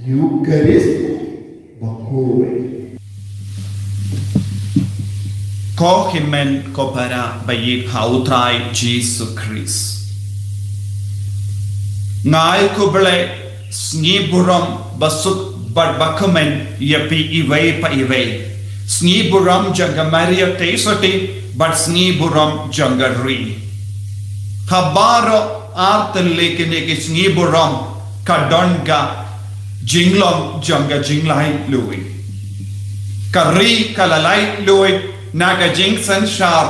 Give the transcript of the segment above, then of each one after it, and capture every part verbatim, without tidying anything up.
Eucharist bakhuid. Ko hynmen ko para ba ïeit ha U Trai Jisu Khrist. Nga ai khublei, sngi burom basuk bad bakmen ïa phi iwei pa iwei. Sngi burom jong ka Maria Theisotti bad sngi burom jong ka ri. Ha baroh ar tylli kine ki sngi burom ka don ka jinglong jong ka jinglaitluid. Ka ri ka la laitluid na ka jingsynshar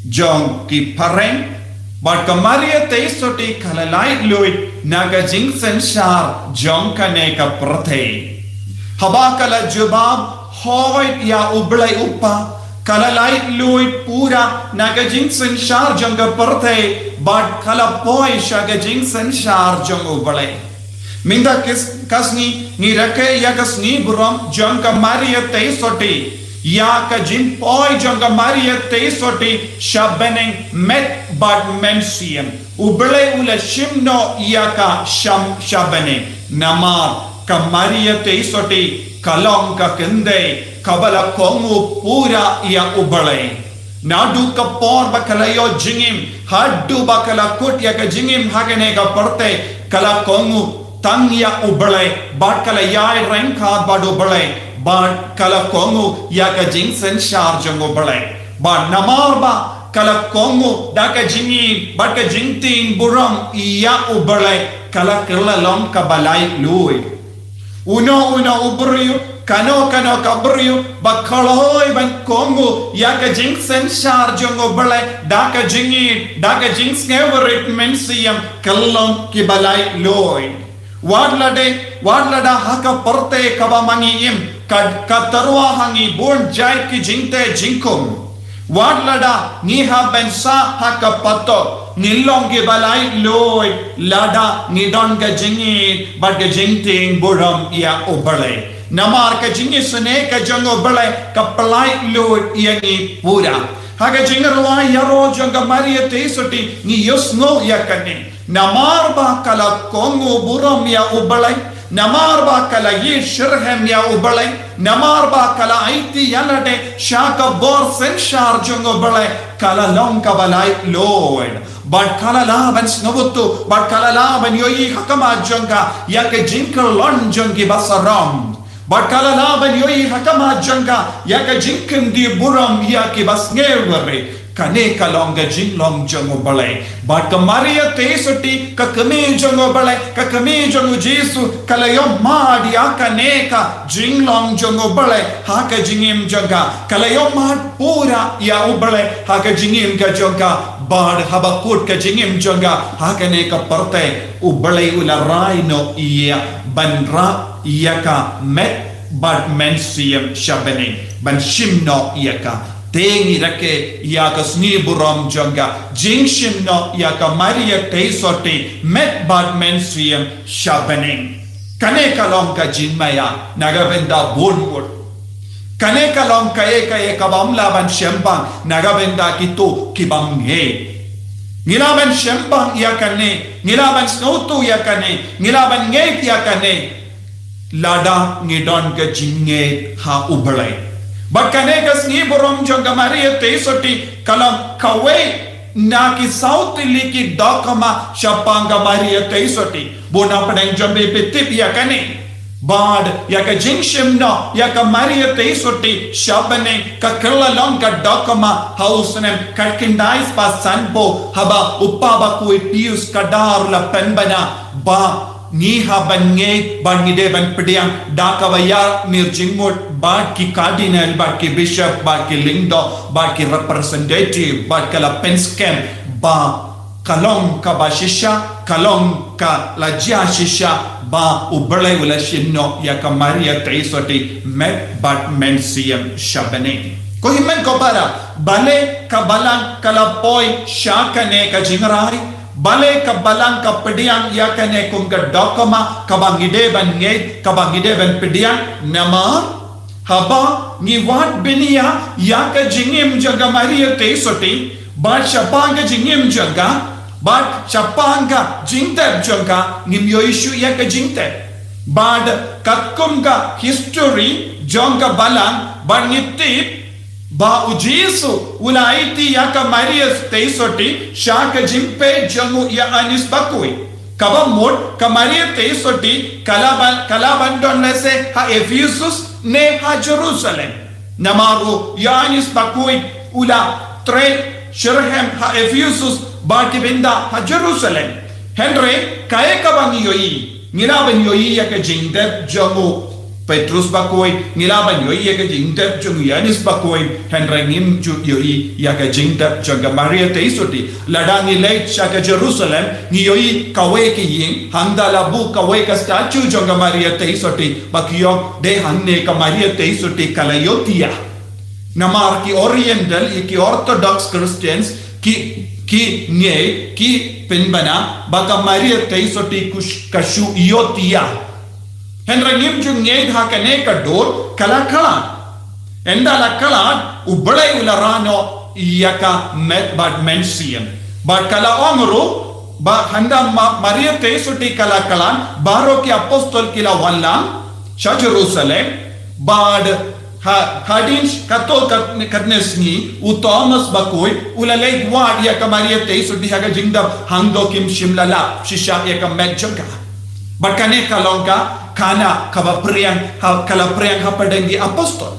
jong ki phareng, bad ka Maria Theisotti ka la laitluid na ka jingsynshar jong kane ka pyrthei. Haba ka la jubab hoid ïa U Blei U Kpa, ka la laitluid pura na ka jingsynshar jong ka pyrthei, bad ka la poi sha ka jingsynshar jong U Blei. Mynta kis-, ka sngi ngi rakhe ïa ka sngi burom jong ka Maria Theisotti. Ïa ka jingpoi jong ka Maria Theisotti sha bneng met bad mynsiem. U Blei u la shim noh ïa ka sham sha bneng. Namar ka Maria Theisotti ka long ka kynthei kaba la kohnguh pura ïa U Blei. Naduh ka por ba ka la ïoh jingim haduh ba ka la kut ïa ka jingim ha kane ka pyrthei, ka la kohnguh tang ïa U Blei bad ka la ïai ryngkat bad U Blei bad ka la kohnguh ïa ka jingsynshar jong U Blei. Bad namar ba ka la kohnguh da ka jingïeit bad ka jingtieng burom ïa U Blei, ka la kylla long kaba laitluid. Uno uno u briew, kano kano ka briew ba khlaiñ ban kohnguh ïa ka jingsynshar jong U Blei da ka jingïeit, da ka jingsngewrit mynsiem, kylla long kiba laitluid. Wat la dei, wat lada ha ka pyrthei kaba ma ngi im ka, ka tyrwa ha ngi bun jait ki jingteh jingkhum. Wat lada ngi hap ban sah ha ka patok, ngi long kiba laitluid lada ngi don ka jingïeit bad ka jingtieng burom ïa U Blei. Namar ka jingisynei ka jong U Blei ka pyllait luid ïa ngi pura. Ha ka jingrwai ïaroh jong ka Maria Theisotti ngi ïohsngew ïa kane. Namar ba ka la kohnguh burom ïa U Blei, namar ba ka la ïeit shitrhem ïa U Blei, namar ba ka la aiti ïa lade sha ka bor synshar jong U Blei, ka la long kaba laitluid. Bad ka la lah ban sngewthuh, bad ka la lah ban ïohi ha khmat jong ka ïa ka jingkyllon jong kiba sarong. Bad ka la lah ban ïohi ha khmat jong ka ïa ka jingkyndit burom ïa kiba sngewrit. Kane ka long ka jinglong jong U Blei. Bad ka Maria Theisotti, ka kmie jong U Blei, ka kmie jong U Jisu, ka la ïohmad ïa kane ka jinglong jong U Blei ha ka jingim jong ka. Ka la ïohmad pura ïa U Blei ha ka jingim ka jong ka. Bad haba kut ka jingim jong ka ha kane ka pyrthei, U Blei u la rai noh ïa ban rah ïa ka met bad mynsiem sha bneng ban shim noh ïa ka. Te ngi rakhe ïa ka sngi burom jong ka jingshim noh ïa ka Maria Theisotti met bad mynsiem sha bneng. Kane ka long ka jingmaïa na ka bynta bun ngut. Kane ka long kaei kaei kabym lah ban shemphang na ka bynta kito kibym ngeit. Ngi lah ban shemphang ïa kane, ngi lah ban sngewthuh ïa kane, ngi lah ban ngeit ïa kane lada ngi don ka jingngeit ha U Blei. Bad kane ka sngi burom jong ka Maria Theisotti ka long kawei na ki saw tylli ki dohkha shaphang ka Maria Theisotti. Bun na pdeng jong phi phi tip ïa kane. Bad ïa ka jingshim noh ïa ka Maria Theisotti sha bneng ka kylla long ka dohkha ha u snem khatkhyndai spah sanphew haba u Papa Bakhuid Pius ka dar la pynbna ba ngi hap ban ngeit bad ngi dei ban pdiang da kaba ïar mih jingmut bad ki cardinal bad ki bishop bad ki lyngdoh bad ki representative bad ka la pynskhem ba ka long kaba shisha, ka long ka la jia shisha ba U Blei u la shim noh ïa ka Maria Theisotti met bad mynsiem sha bneng. Ko hynmen ko para, balei ka Balang ka la poi sha kane ka jingrai? Balei ka Balang ka pdiang ïa kane kum ka dohkha kaba ngi dei ban ngeit, kaba ngi dei ban pdiang? Namar haba ngi wad bniah ïa ka jingim jong ka Maria Theisotti bad shaphang ka jingim jong ka bad shaphang ka jingtep jong ka, ngim ïohi shuh ïa ka jingtep. Bad katkum ka history jong ka balang, bad ngi tip ba u Jisu u la aiti ïa ka Maria Theisotti sha ka jingpeit jong u Ïoannis Bakhuid. Kaba mut ka Maria Theisotti ka la ban, ka la ban don lehse ha Ephesus ne ha Jerusalem. Namar u Ïoannis Bakhuid u la trei shitrhem ha Ephesus bad ki bynta ha Jerusalem. Hynrei kaei kaba ngi ïohi? Ngi lah ban ïohi ïa ka jingtep jong u Petrus Bakhuid, ngi lah ban ïohi ïa ka jingtep jong u Ïoannis Bakhuid, hynrei ngim ju ïohi ïa ka jingtep jong ka Maria Theisotti. Lada ngi leit sha ka Jerusalem, ngi ïohi kawei ka ïing, hangta la buh kawei ka statue jong ka Maria Theisotti, ba ki ong dei hangne ka Maria Theisotti ka la ïohthiah. Namar ki Oriental, ki Orthodox Christians, ki, ki ngeit, ki pynbna ba ka Maria Theisotti ka shu, ka shu ïohthiah. Hynrei ngim ju ngeit ha kane ka dur, ka la khlad. Ynda la khlad, u Blei u la rah noh ïa ka met bad mynsiem. Bad ka la ong ruh ba hynda ma, Maria Theisotti ka la khlad, baroh ki apostol ki la wan lang sha Jerusalem, bad ha, hadien katto kat, katne sngi, u Thomas Bakhuid u la leit wad ïa ka Maria Theisotti ha ka jingdap, hangto kim shym la lap shisha ïa ka met jong ka. Bad kane ka long ka khana kaba phriang, ha, ka la phriang hapdeng ki apostol.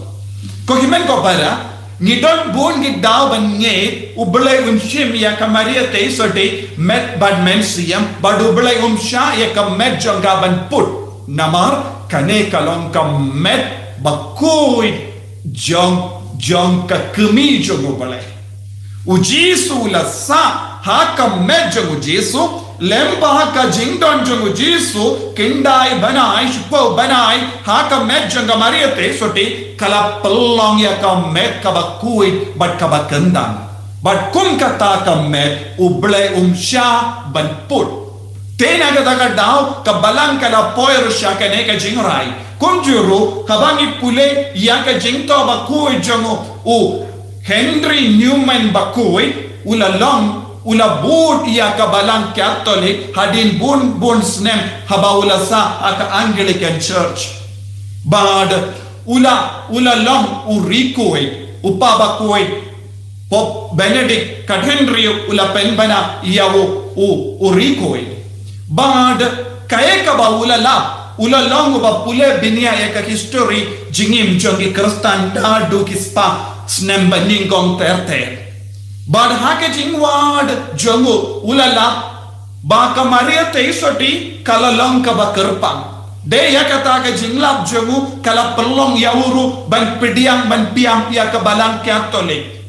Ko hynmen ko para, ngi don bun ki daw ban ngeit u Blei un shim ïa ka Maria Theisotti met bad mynsiem, bad u Blei um shah ïa ka met jong ka ban put. Namar kane ka long ka met bakhuid jong, jong ka kmie jong u Blei. U Jisu u la sah ha ka met jong u Jisu, lem bad ka jingdon jong u Jisu, khyndai bnai, shiphew bnai, ha ka met jong ka Maria Theisotti, ka la pynlong ïa ka met kaba khuid bad kaba kyndang. Bad kum kata ka met u Blei um shah ban put. Te na kata ka daw ka balang ka la poi ruh sha kane ka jingrai. Kumjuh ruh haba ngi pule ïa ka jingthoh bakhuid jong u, u Henry Newman Bakhuid, u la long, u la bud ïa ka balang Katholik hadien bun bun snem haba u la sah ha ka Anglican Church. Bad u la, u la long u ri khuid, u pa bakhuid, Pope Benedict ka hynriew u la pynbna ïa u, u, u ri khuid. Bad kaei kaba u la lap, u la long uba pule bniah ïa ka history jingim jong ki Khristan naduh ki spah snem banyngkong ter ter. Bad ha ka jingwad jong u, u la lap ba ka Maria Theisotti ka la long kaba kyrpang. Dei ïa kata ka jinglap jong u ka la pynlong ïa u ruh ban pdiang ban piam ïa ka balang Katholik.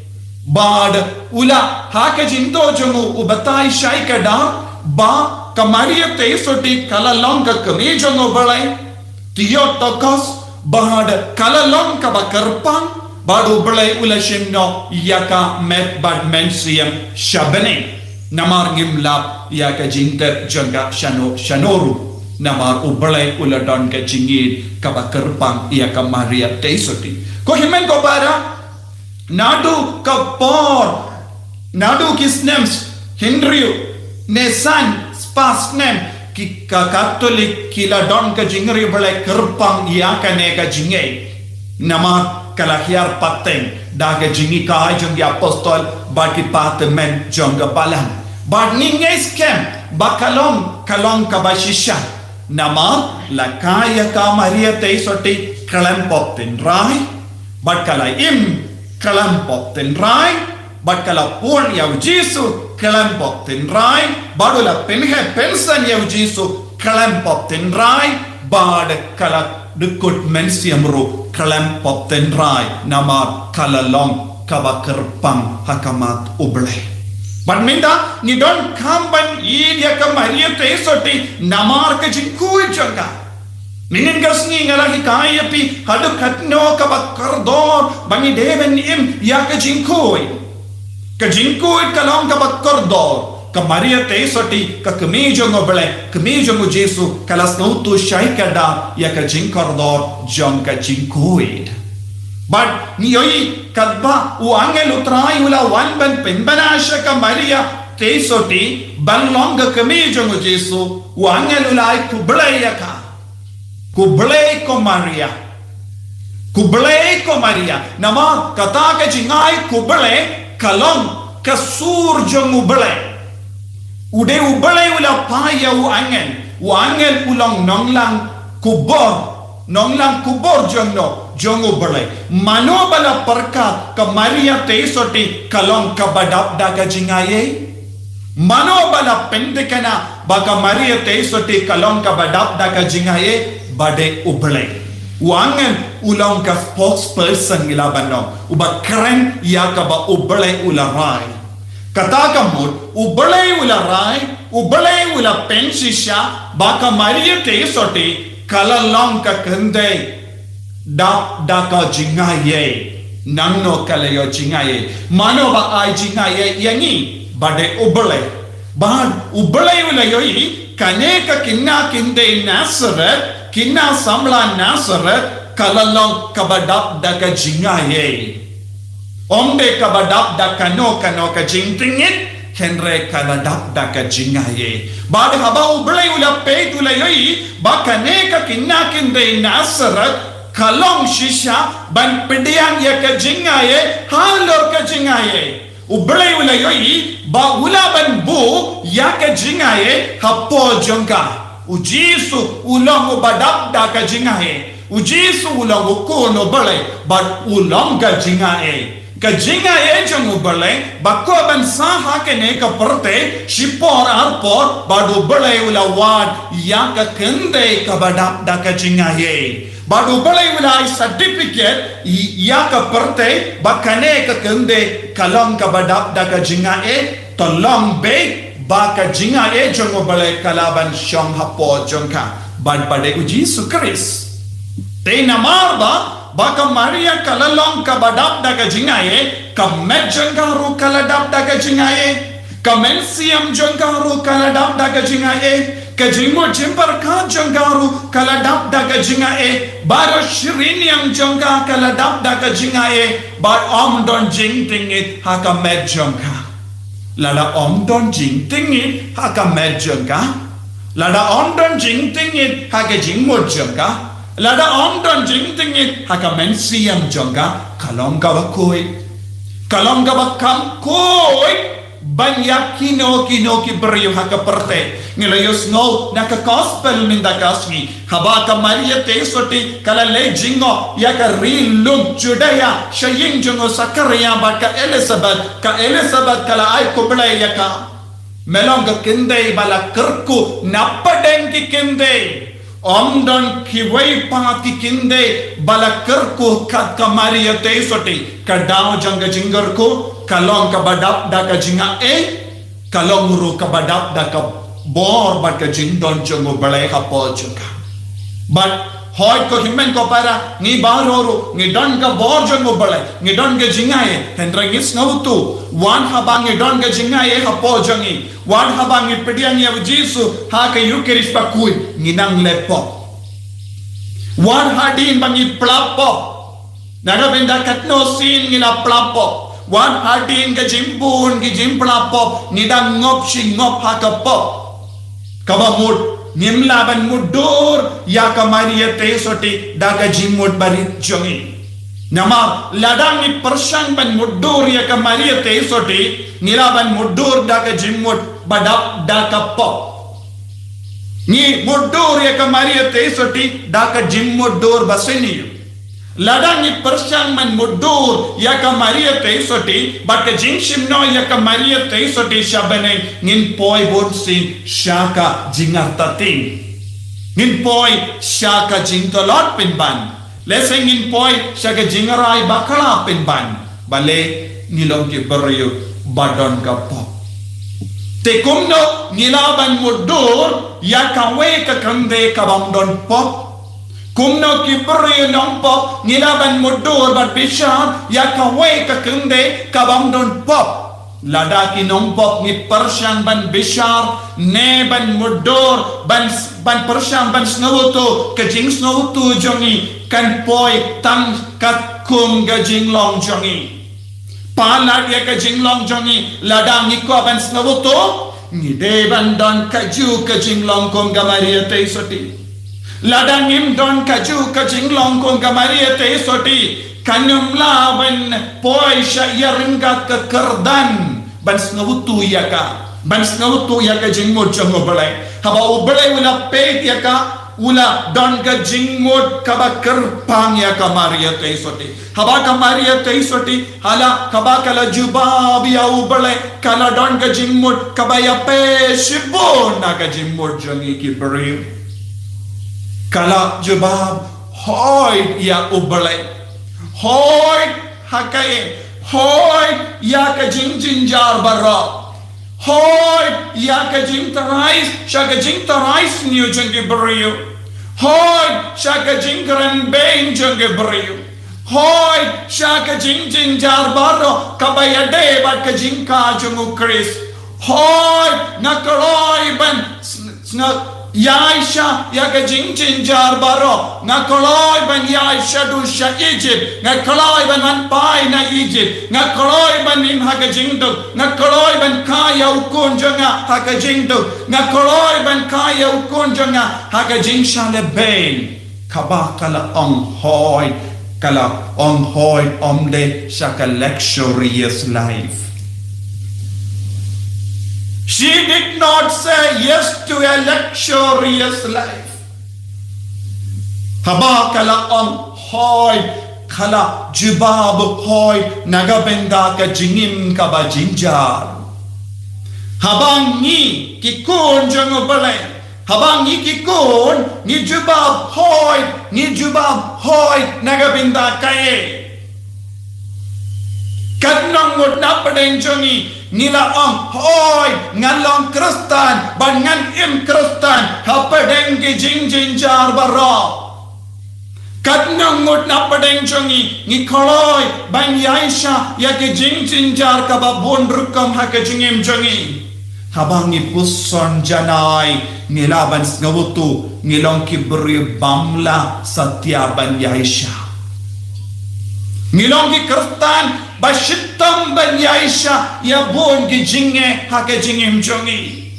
Bad u la, ha ka jingthoh jong u, u batai shai kdar ba ka Maria Theisotti ka la long ka kmie jong u Blei, Theotokos, bad ka la long kaba kyrpang, bad u Blei u la shim noh ïa ka met bad mynsiem sha bneng. Namar ngim lap ïa ka jingtep jong ka shano shano ruh. Namar u Blei u la don ka jingïeit kaba kyrpang ïa ka Maria Theisotti. Ko hynmen ko para, naduh ka por, naduh ki snem hynriew ne san spah snem, ki, ka Katholik ki la don ka jingriewblei kyrpang ïa kane ka jingngeit. Namar ka la hiar pateng da ka jinghikai jong ki apostol bad ki pateng jong ka balang. Bad ngi ngeit skhem ba ka long, ka long kaba shisha. Namar la kai ïa ka Maria Theisotti khlem pop tynrai, bad ka la im khlem pop tynrai, bad ka la pun ïa u Jisu khlem pop tynrai, bad u la pynheh pynsan ïa u Jisu khlem pop tynrai, bad ka la dkut mynsiem ruh khlem pop tynrai, namar ka la long kaba kyrpang ha khmat u Blei. Bad mynta ngi donkam ban ïeit ïa ka Maria Theisotti namar ka jingkhuid jong ka. Mynhynnin ka sngi nga la hikai ïa phi haduh katno kaba kordor ba ngi dei ban im ïa ka jingkhuid. Ka jingkhuid ka long kaba kordor. Ka Maria Theisotti, ka kmie jong u Blei, kmie jong u Jisu, ka la sngewthuh shai kdar ïa ka jingkordor jong ka jingkhuid. Bad ngi ïohi katba u angel u Trai u la wan ban pynbna sha ka Maria Theisotti ban long ka kmie jong u Jisu, u angel u la ai khublei ïa ka. Khublei ko Maria. Khublei ko Maria. Namar kata ka jingai khublei ka long ka sur jong U Blei. U dei U Blei u la phah ïa u angel. U angel u long nonglang khubor. Nonglang khubor jong no, jong U Blei. Mano ba la pyrkhat ka Maria Theisotti ka long kaba dap da ka jingai ei? Mano ba la pynthikna ba ka Maria Theisotti ka long kaba dap da ka jingai ei? Ba dei U Blei. U angel u long ka spokesperson, ngi lah ban ong, uba kren ïa kaba U Blei u la rai. Kata ka mut U Blei u la rai, U Blei u la pynshisha ba ka Maria Theisotti ka la long ka kynthei dap da ka jingai ei. Nangno ka la ïoh jingai ei? Mano ba ai jingai ei ïa ngi? Ba dei U Blei. Bad U Blei u la ïohi kane ka khynnah kynthei Nasareth, khynnah samla Nasareth, ka la long kaba dap da ka jingai ei. Ym dei kaba dap da kano kano ka jingtngit, hynrei ka la dap da ka jingai ei. Bad haba U Blei u la peit, u la ïohi ba kane ka khynnah kynthei Nasareth ka long shisha ban pdiang ïa ka jingai ei halor ka jingai ei. U Blei u la ïohi ba u lah ban buh ïa ka jingai ei hapoh jong ka. U Jisu u long uba dap da ka jingai ei. U Jisu u long U Khun U Blei bad u long ka jingai ei. Ka jingai ei jong U Blei ba kwah ban sah ha kane ka pyrthei shipor arpor, bad U Blei u la wad ïa ka kynthei kaba dap da ka jingai ei. Bad U Blei u la ai certificate ïa ka pyrthei ba kane ka kynthei ka long kaba dap da ka jingai ei. To long beit ba ka jingai ei jong U Blei ka lah ban shong hapoh jong ka. Bad ba dei U Jisu Khrist. Te namar ba, ba ka Maria ka la long kaba dap da ka jingai ei, ka met jong ka ruh ka la dap da ka jingai ei. Ka mynsiem jong ka ruh ka la dap da ka jingai ei. Ka jingmut jingpyrkhat jong ka ruh ka la dap da ka jingai ei. Baroh shi rynïeng jong ka ka la dap da ka jingai ei. Bad ym don jingtngit ha ka met jong ka. Lada ym don jingtngit ha ka met jong ka, lada ym don jingtngit ha ka jingmut jong ka, lada ym don jingtngit ha ka mynsiem jong ka, ka long kaba khuid. Ka long kaba kham khuid ban ïa kino kino ki briew ha ka pyrthei. Ngi la ïohsngew na ka gospel mynta ka sngi, haba ka Maria Theisotti ka la leit jngoh ïa ka ri lum Judaea sha ïing jong u Sakaria bad ka Elizabeth, ka Elizabeth ka la ai khublei ïa ka. Me long ka kynthei ba la kyrkhu na pdeng ki kynthei. Ym don kiwei pat ki kynthei ba la kyrkhu kat ka Maria Theisotti. Ka daw jong ka jingkyrkhu ka long kaba dap da ka jingai ei, ka long ruh kaba dap da ka bor bad ka jingdon jong U Blei hapoh jong ka. Bad hooid ko hynmen ko para, ngi baroh ruh ngi don ka bor jong U Blei, ngi don ka jingai ei, hynrei ngi sngewthuh, wat haba ngi don ka jingai ei hapoh jong ngi, wat haba ngi pdiang ïa U Jisu ha ka Eucharist bakhuid, ngi nang leh pop. Wat hadien ba ngi pla pop, na ka bynta katno sien ngi la pla pop. Wat hadien ka jingbun ki jingpla pop, ngi dang ngop shi ngop ha ka pop. Kaba mut, ngim lah ban mutdur ïa ka Maria Theisotti da ka jingmut barit jong ngi. Namar lada ngi pyrshang ban mutdur ïa ka Maria Theisotti, ngi lah ban mutdur da ka jingmut ba dap da ka pop. Ngi mutdur ïa ka Maria Theisotti da ka jingmutdur ba sniew. Lada ngi pyrshang ban mutdur ïa ka Maria Theisotti bad ka jingshim noh ïa ka Maria Theisotti sha bneng, ngin poi bunsien sha ka jingartatien. Ngin poi sha ka jingtlot pynban. Lehse ngin poi sha ka jingrai bakla pynban. Balei? Ngi long ki briew ba don ka pop. Te kumno ngi lah ban mutdur ïa kawei ka kynthei kabym don pop? Kumno ki briew nongpop ngi lah ban mutdur bad bishar ïa kawei ka kynthei kabym don pop? Lada ki nongpop ngi pyrshang ban bishar ne ban mutdur, ban, ban pyrshang ban sngewthuh, ka jingsngewthuh jong ngi kan poi tang katkum ka jinglong jong ngi. Palat ïa ka jinglong jong ngi, lada ngi kwah ban sngewthuh, ngi dei ban don kajuh ka jinglong kum ka Maria Theisotti. Lada ngim don kajuh ka jinglong kum ka Maria Theisotti, kan ym lah ban poi sha ïaryngkat ka kyrdan ban sngewthuh ïa ka, ban sngewthuh ïa ka jingmut jong U Blei. Haba U Blei u la peit ïa ka, u la don ka jingmut kaba kyrpang ïa ka Maria Theisotti. Haba ka Maria Theisotti, hala, haba ka la jubab ïa U Blei, ka la don ka jingmut kaba ïapei shibun na ka jingmut jong ngi ki briew. Ka la jubab, hoid ïa U Blei. Hoid ha kaei, hoid ïa ka jingjynjar baroh. Hoid ïa ka jingtharai, sha ka jingtharai sniew jong ki briew. Hoid sha ka jingkren beiñ jong ki briew. Hoid sha ka jingjynjar baroh kaba ïadei bad ka jingkha jong U Khrist. Hoid, nga kloi ban s-, s-, ïaishah ïa ka jingjynjar baroh. Nga kloi ban ïaishah shaduh sha Egypt. Nga kloi ban wan phai na Egypt. Nga kloi ban im ha ka jingduk. Nga kloi ban kha ïa u khun jong nga ha ka jingduk. Nga kloi ban kha ïa u khun jong nga ha ka jingshah lehbeiñ. Kaba ka la ong hoid, ka la ong hoid ym dei sha ka luxurious life. She did not say yes to a luxurious life. Haba ka la ong hoid, ka la jubab hoid na ka bynta ka jingim kaba jynjar. Haba ngi ki khun jong U Blei, haba ngi ki khun, ngi jubab hoid, ngi jubab hoid na ka bynta kaei? Katno ngut na pdeng jong ngi, ngi la ong, hoid, ngan long Khristan, bad ngan im Khristan hapdeng ki jingjynjar baroh. Katno ngut na pdeng jong ngi, ngi kloi ban ïaishah ïa ki jingjynjar kaba bun rukom ha ka jingim jong ngi. Haba ngi puson janai, ngi lah ban sngewthuh, ngi long ki briew bym lah satia ban ïaishah. Ngi long ki Khristan ba shitom ban ïaishah ïa bun ki jingeh ha ka jingim jong ngi.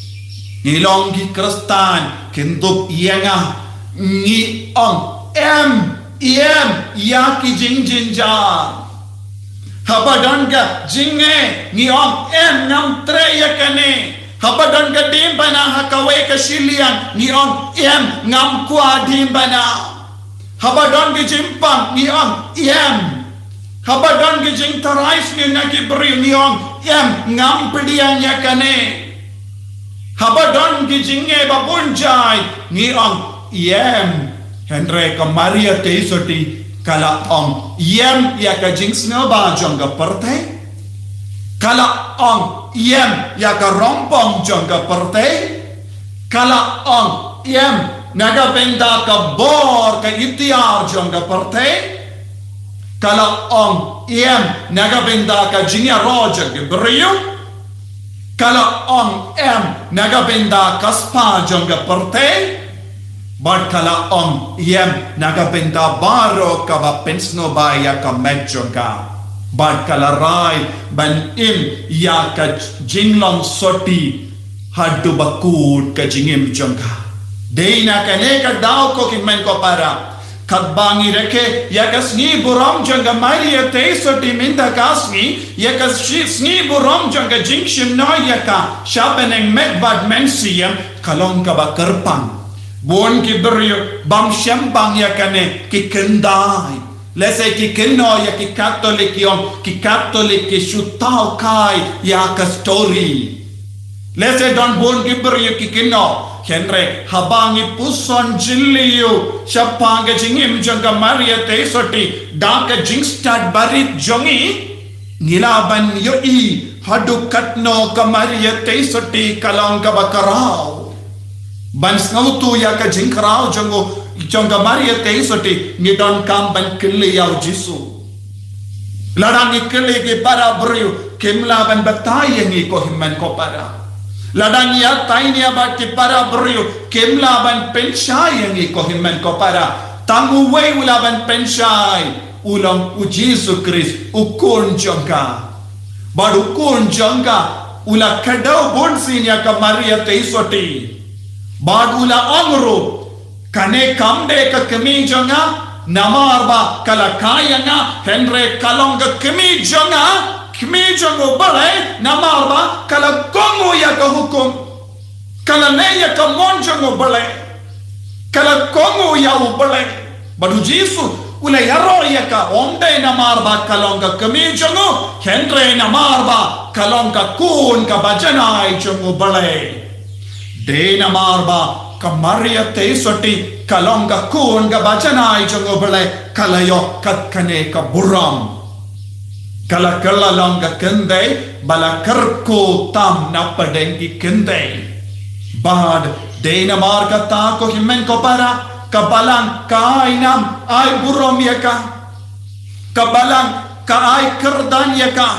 Ngi long ki Khristan, kyndup ïa nga, ngi ong em, em ïa ki jingjynjar. Haba don ka jingeh, ngi ong em, ngam treh ïa kane. Haba don ka diengphna ha kawei ka shiliang, ngi ong em, ngam kwah diengphna. Haba don ki jingpang, ngi ong em. Haba don ki jingtharai sniew na ki briew, ngi ong em, ngam pdiang ïa kane. Haba don ki jingeh ba bun jait, ngi ong em. Hynrei ka Maria Theisotti ka la ong em ïa ka jingsngewbha jong ka pyrthei. Ka la ong em ïa ka rongpong jong ka pyrthei. Ka la ong em na ka bynta ka bor ka iktiar jong ka pyrthei. Ka la ong em na ka bynta ka jingïaroh jong ki briew. Ka la ong em na ka bynta ka spah jong ka pyrthei. Bad ka la ong em na ka bynta baroh kaba pynsngewbha ïa ka met jong ka. Bad ka la rai ban im ïa ka jinglong sotti haduh ba kut ka jingim jong ka. Dei na kane ka daw, ko hynmen ko para, katba ngi rakhe ïa ka sngi burom jong ka Maria Theisotti mynta ka sngi, ïa ka shi-, sngi burom jong ka jingshim noh ïa ka sha bneng met bad mynsiem, ka long kaba kyrpang. Bun ki briew bym shym bang ïa kane, ki khyndai. Lehse ki kynnoh ïa ki Katholik, ki ong ki Katholik ki shu thaw kai ïa ka story. Lehse don bun ki briew ki kynnoh. Hynrei haba ngi puson jylliew shaphang ka jingim jong ka Maria Theisotti da ka jingstad barit jong ngi, ngi lah ban ïohi haduh katno ka Maria Theisotti ka long kaba khraw. Ban sngewthuh ïa ka jingkhraw jong u, jong ka Maria Theisotti, ngi donkam ban kylli ïa U Jisu. Lada ngi kylli ki para briew, kim lah ban batai ïa ngi, ko hynmen ko para. Lada ngi ïatai nia bad ki para briew, kim lah ban pynshai ïa ngi, ko hynmen ko para. Tang uwei u lah ban pynshai, u long U Jisu Khrist, u Khun jong ka. Bad u Khun jong ka u la kdew bunsien ïa ka Maria Theisotti. Bad u la ong ruh, Kane kam dei ka kmie jong nga, namar ba ka la kha ïa nga, hynrei ka long ka kmie jong nga, kmie jong U Blei, namar ba ka la kohnguh ïa ka hukum. Ka la leh ïa ka mon jong U Blei. Ka la kohnguh ïa U Blei. Bad U Jisu u la ïaroh ïa ka, ym dei namar ba ka long ka kmie jong u, hynrei namar ba ka long ka khun kaba janai jong U Blei. Dei namar ba ka Maria Theisotti ka long ka khun kaba janai jong U Blei, ka la ïoh kat kane ka burom. Ka la kylla long ka kynthei ba la kyrkhu tam na pdeng ki kynthei. Bad dei namar kata, ko hynmen ko para, ka Balang ka ai nam ai burom ïa ka. Ka Balang ka ai kyrdan ïa ka.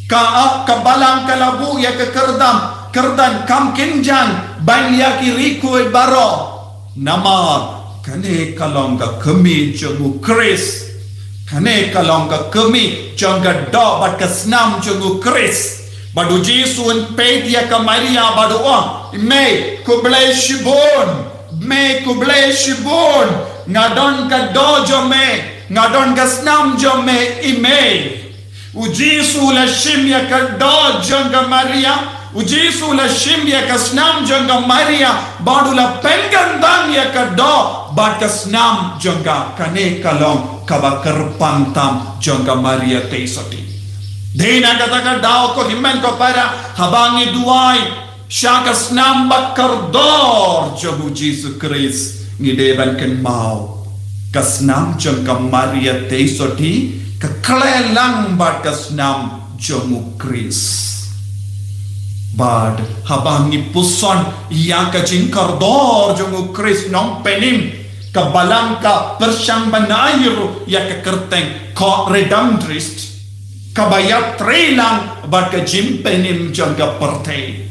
Ka, ka Balang ka la buh ïa ka kyrdan, kyrdan kam kynjang ban ïa ki rikhuid baroh. Namar kane ka long ka kmie jong U Khrist. Kane ka long ka kmie jong ka doh bad ka snam jong U Khrist. Bad U Jisu un peit ïa ka Maria bad u ong, "I mei, khublei shibun. Mei, khublei shibun. Nga don ka doh jong me, nga don ka snam jong me, i mei." U Jisu u la shim ïa ka doh jong ka Maria, U Jisu u la shim ïa ka snam jong ka Maria, bad u la pynkyntang ïa ka doh bad ka snam jong ka. Kane ka long kaba kyrpang tam jong ka Maria Theisotti. Dei na kata ka daw, ko hynmen ko para, haba ngi duwai sha ka snam bad kordor jong U Jisu Khrist, ngi dei ban kynmaw ka snam jong ka Maria Theisotti ka khleh lang bad ka snam jong U Khrist. Bad haba ngi puson ïa ka jingkordor jong U Khrist Nongpynim, ka Balang ka pyrshang ban ai ruh ïa ka kyrteng Coredemptrix, kaba ïatrei lang bad ka jingpynim jong ka pyrthei.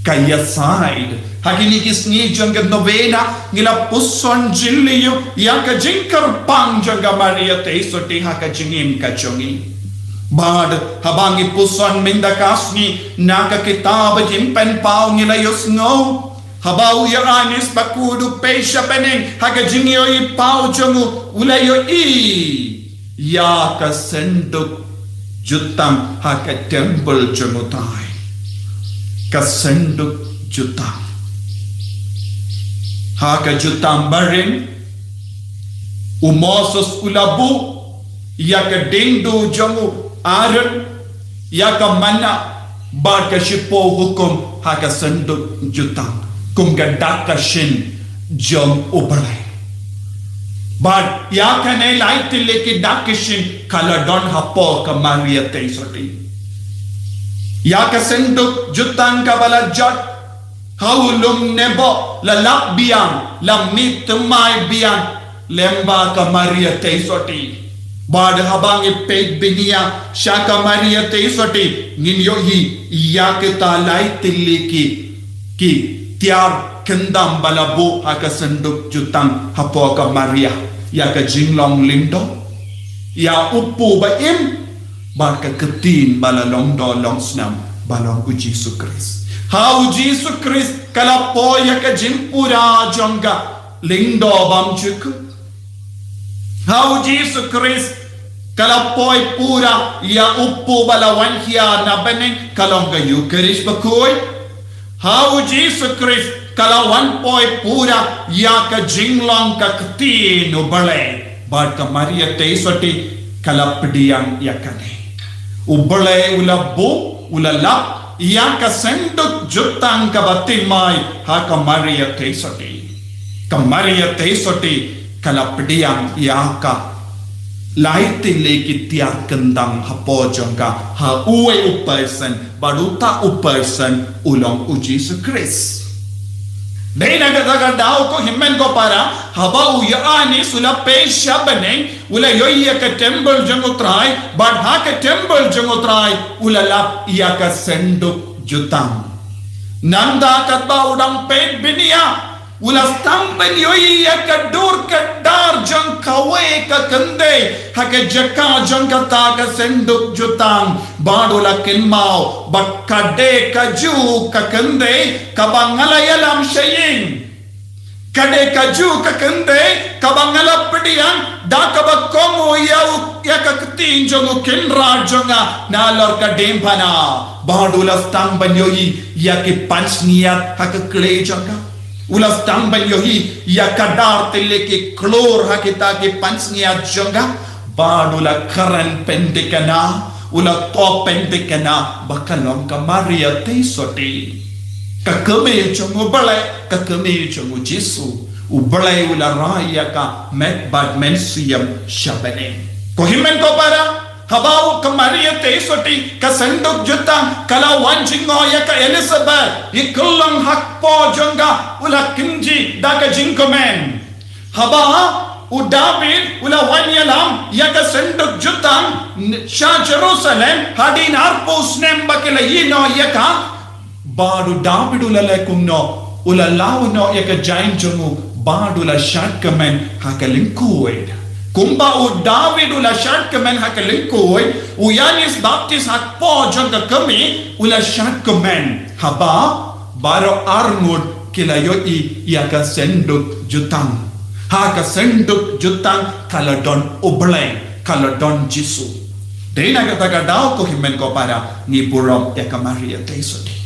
Ka ïasaid, ha kine ki sngi jong ka novena, ngi la puson jylliew ïa ka jingkyrpang jong ka Maria Theisotti ha ka jingim ka jong ngi. Bad haba ngi puson mynta ka sngi na ka kitab Jingpynpaw, ngi la ïohsngew haba u Ïoannis Bakhuid u peit sha bneng, ha ka jingïohi paw jong u, u la ïohi ïa ka synduk jutang ha ka templ jong U Trai. Ka synduk jutang. Ha ka jutang barim, u Moses u la buh ïa ka diengdu jong u Aaron, ïa ka manna bad ka shiphew hukum ha ka synduk jutang, kum ka dak ka shin jong U Blei. Bad ïa kane lai tylli ki dak ki shin ka la don hapoh ka Maria Theisotti. Ïa ka synduk jutang kaba la jot ha u lum Nebo, la lap biang, la mih thymmai biang lyngba ka Maria Theisotti. Bad haba ngi peit bniah sha ka Maria Theisotti, ngin ïohi ïa kita lai tylli ki, ki tiar kyndam ba la buh ha ka synduk jutang hapoh ka Maria, ïa ka jinglong lyngdoh, ïa u kpu ba im, bad ka ktien ba la long doh long snam ba long U Jisu Khrist. Ha U Jisu Khrist ka la poi ïa ka jingpura jong ka lyngdoh bymjukut. Ha U Jisu Khrist ka la poi pura ïa u kpu ba la wan hiar na bneng, ka long ka Eukharist Bakhuid. Ha U Jisu Khrist ka la wan poi pura ïa ka jinglong ka ktien U Blei. Bad ka Maria Theisotti ka la pdiang ïa kane. U Blei u la buh, u la lap ïa ka synduk jutang kaba thymmai ha ka Maria Theisotti. Ka Maria Theisotti ka la pdiang ïa ka lai tylli ki tiar kyndam hapoh jong ka, ha uwei u person, bad uta u person u long U Jisu Khrist. Dei na kata ka daw, ko hynmen ko para, haba u Ïoannis u la peit sha bneng, u la ïohi ïa ka templ jong U Trai, bad ha ka templ jong U Trai u la lap ïa ka synduk jutang. Nangta katba u dang peit bniah, u la sdang ban ïohi ïa ka dur ka dar jong kawei ka kynthei ha ka jaka jong kata ka synduk jutang, bad u la kynmaw ba ka dei kajuh ka kynthei kaba nga la ïalam sha ïing. Ka dei kajuh ka kynthei kaba nga la pdiang da kaba kohnguh ïa u, ïa ka ktien jong u kynrad jong nga nalor ka diengphna. Bad u la sdang ban ïohi ïa ki pansngiat ha ka kjrieh jong ka. U la sdang ban ïohi ïa ka dar tylli ki klur ha kita ki pansngiat jong ka. Bad u la kren pynthikna, u la thoh pynthikna ba ka long ka Maria Theisotti, ka kmie jong u Blei, ka kmie jong u Jisu. U Blei u la rai ïa ka met bad mynsiem sha bneng. Ko hynmen ko para, haba u ka Maria Theisotti, ka synduk jutang ka la wan jngoh ïa ka Elizabeth, i kyllon ha kpoh jong ka, u la kynjih da ka jingkmen. Haba u David u la wan ïalam ïa ka synduk jutang n-, sha Jerusalem, hadien arphew snem ba ki la ïehnoh ïa ka, bad u David u la leh kumno, u la law noh ïa ka jaiñ jong u, bad u la shad kmen ha ka lyngkhuid. Kumba u David u la shad kmen ha ka lyngkhuid, u Ïoannis Baptist ha kpoh jong ka kmie, u la shad kmen. Haba baroh arngut ki la ïohi ïa ka synduk jutang. Ha ka synduk jutang ka la don u Blei, ka la don Jisu. Dei na kata ka daw ko hynmen ko para ngi burom ïa ka Maria Theisotti.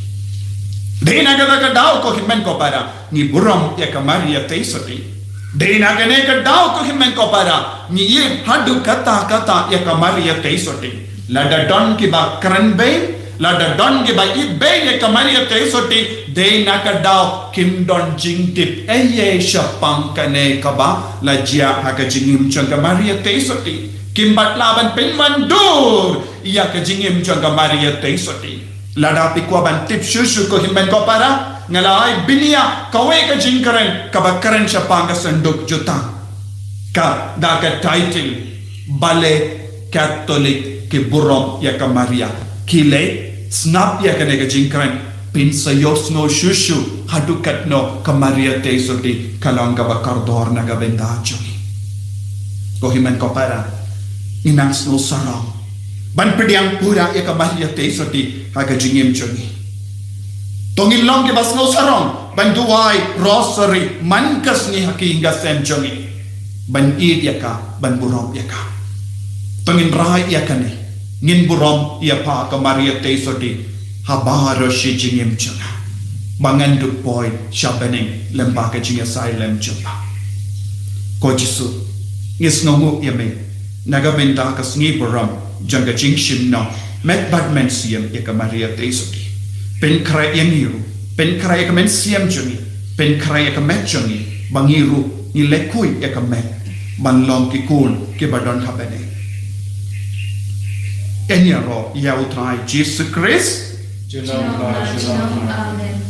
Dei na kata ka daw ko hynmen ko para ngi burom ïa ka Maria Theisotti. Dei na kane ka daw ko hynmen ko para ngi ïeit haduh katta katta ïa ka Maria Theisotti. Lada don kiba kren beiñ, lada don kiba ïeit beiñ ïa ka Maria Theisotti, dei na ka daw kim don jingtip ei ei shaphang kane kaba la jia ha ka jingim jong ka Maria Theisotti. Kim pat lah ban pynwandur ïa ka jingim jong ka Maria Theisotti. Lada phi kwah ban tip shuh shuh ko hynmen ko para, nga la ai bniah kawei ka jingkren kaba kren shaphang ka synduk jutang. Ka da ka title, Balei Katholik ki burom ïa ka Maria. Khie leit sngap ïa kane ka jingkren, phin sa ïohsngew shuh shuh haduh katno ka Maria Theisotti ka long kaba kordor na ka bynta jong ngi. Ko hynmen ko para, ngin nang sngew sarong ban pdiang pura ïa ka Maria Theisotti ha ka jingim jong ngi. To ngin long kiba sngew sarong ban duwai rosary man ka sngi ha ki ïing ka sem jong ngi, ban ïeit ïa ka, ban burom ïa ka. To ngin rai ïa kane, ngin burom ïa pha ka Maria Theisotti ha baroh shi jingim jong nga, ba ngan duh poi sha bneng lem bad ka jingïasaid lem jong pha. Ko Jisu, ngi sngewnguh ïa me na ka bynta ka sngi burom jong ka jingshim noh met bad mynsiem ïa ka Maria Theisotti. Pynkhreh ïa ngi ruh, pynkhreh ïa ka mynsiem jong ngi, pynkhreh ïa ka met jong ngi, ba ngi ruh ngi lehkhuid ïa ka met ban long ki khun kiba don ha bneng. Ïaroh ïa U Trai Jisu Khrist. Junom la junom. Amen.